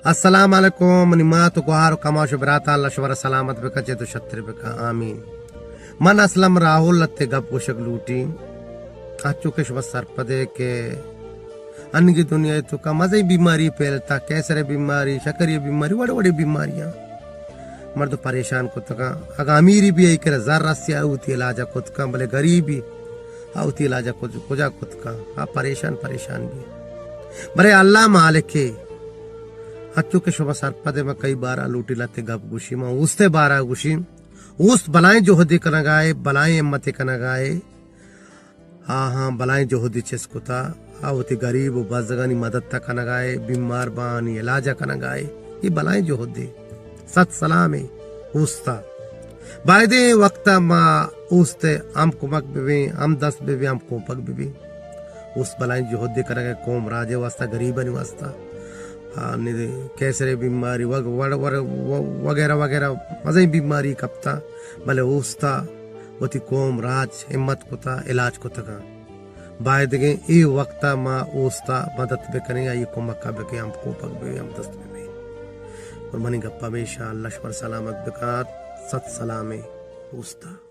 السلام علیکم، منی مات و گوھار و کماش و براتاں، اللہ شمارا سلامت بکا، چہ تو شتر بکا، آمین۔ من اسلم راہول لتے گپ گوشگ لوٹی، انچو کہ شما سرپدے کہ انگی دنیا تو کا مزے بیماری پھیلتا، کینسر بیماری، شکری بیماری، وڑے وڑے بیماریاں مردم پریشان کتگاں۔ اگاں امیری بھی ای کرا زر رسیا اوتی علاج کتکاں، بلے غریبی آ وتی علاج ء کج-، کجا کت کن؟ آ پریشان پریشان بی۔ بلے اللہ مالکے، انچو کہ شما سرپد ء، من کئی بارا لوٹی لہتے گپ گوشی، من اوست ء بارا گوشی۔ اوست بلائیں جہدے کنگائے، بلائیں ہمتے کنگائے۔ آہاں بلائیں جہدے چست کتا، آ وتی گریب و بزگانی مدد ء کنگائے، بیمار بانی علاج ء کنگائے۔ اے بلائیں جہدے۔ صد سلامے اوستا۔ بایدیں وقتا ما اوست ء ہم کمک ببیں، ہم دست ببیں، ہم کوپگ ببیں۔ اوست بلائیں جہدے کنگ ء قوم راج ء واسطہ، گریبانی واسطہ، آ، نی-، کینسر بیماری وغ-، وڑ-، وڑ-، و-، وغیرہ وغیرہ مزیں بیماری کپتا، بلے اوستا وتی قوم راج ہمت کتا، علاج کتگاں۔ بایدگیں اے وقتا ما اوستا مدد بکنیں، آئی کمکا بکنیں، ہم کوپگ ببیں، ہم دست ببیں۔ اور منی گپا ہمیشہ اللہ شمار سلامت بکات، صد سلامیں اوستا۔